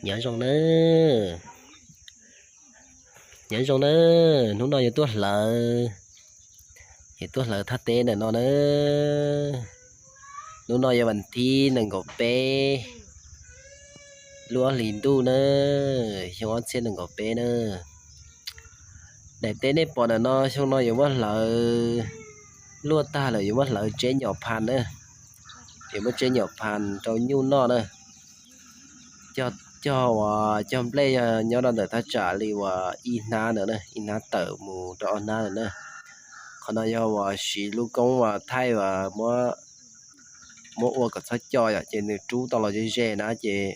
Nyob zoo na, nyob zoo na, hnub no yuav tuaj hlawv, yuav tuaj hlawv thaj teb ntawm no na. Hnub no yog vas thib nees nkaum peb lub ob hlis ntuj na, xyoo ob txhiab nees nkaum peb na. Daim teb nej pom ntawm no xyoo no yuav muab hlawv luaj tag lawm, yuav muab hlawv tseb nyom phas na, yuav muab tseb nyom phas rau nyuj noj na. Cog uas cog nplej yog nyob rau ntawm thaj tsam li uas ib hnab ntawd na, ib hnab tawm mus rau ob hnab ntawd na. Qhov no yog uas siv lub koob uas thaij uas muab ua kom txhob co yom, ces nws rub tau los ze ze na, ces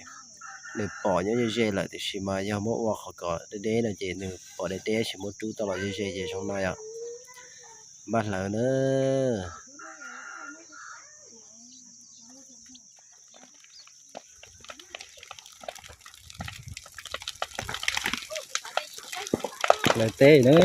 nws pom nyob ze ze lawm, tiam sis mas yog muab ua qhov kom deb deb no ces nws pom deb deb, sis muab rub tau los ze ze ces zoo no yom. Npaj hlawv na. Hlawv teb na.